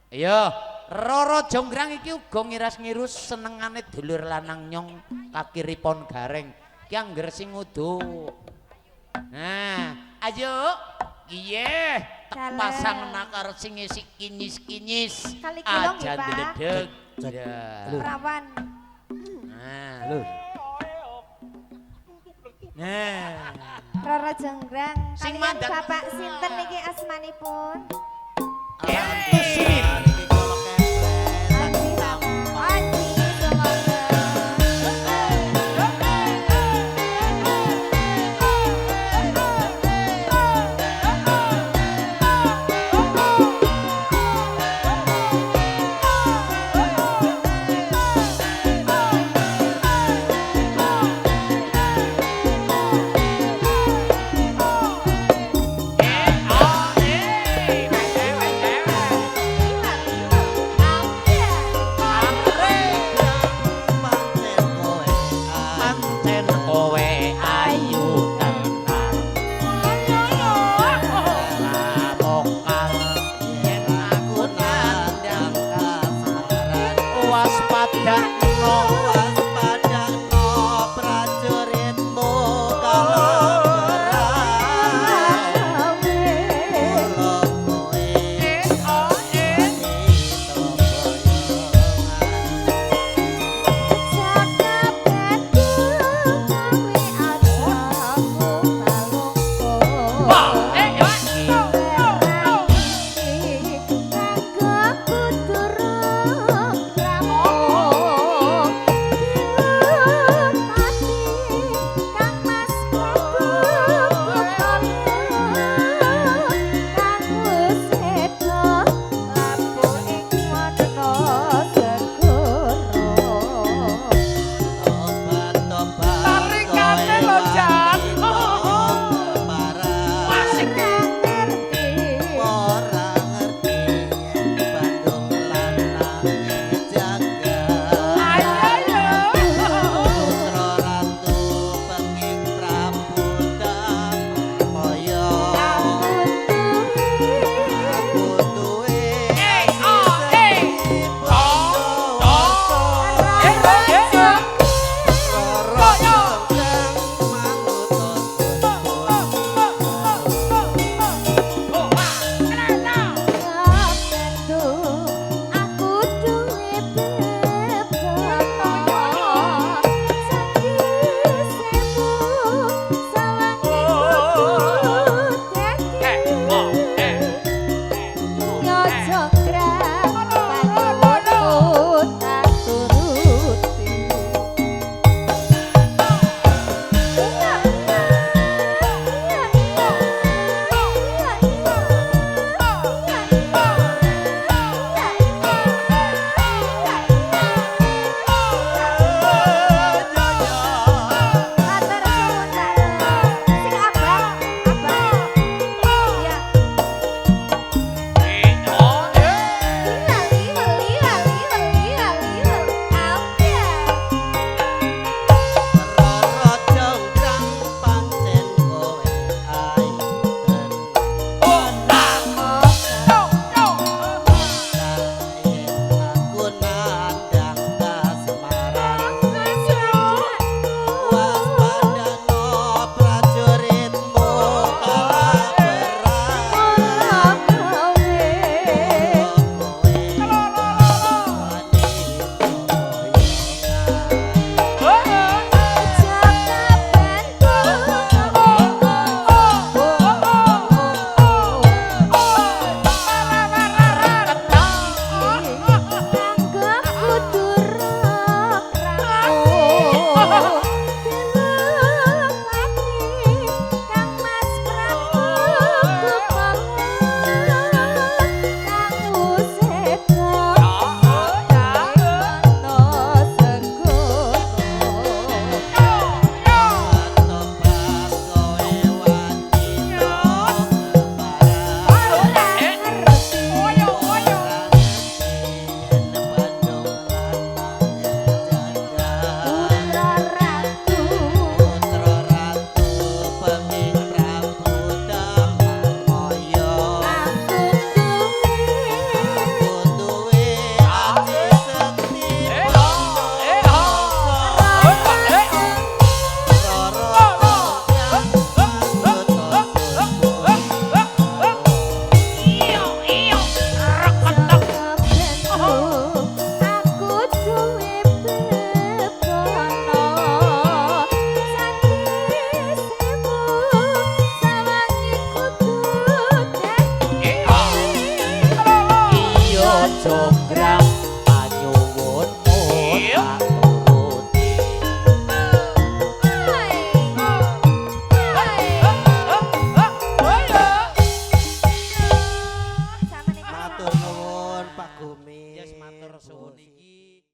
Iya, Roro Jonggrang iki uga ngiras-ngirus senengane dulur lanang nyong kakiripon gareng. Ki angger sing udu. Nah, ayo. Iya, Dalam. pasang nakar sing isi kinyis-kinyis. Kali kilo nggih, Aja Pak. ndledeg. Cek. Ya. Lho. Perawan. Nah. Lho. Nah. Roro Jonggrang. Sing Kaliyan mandat. Bapak sinten niki asmanipun? Tusimin. Haji Haji Sumarno. Pancen kowe ayu tenan. Lamokal yen aku nandang waspada no.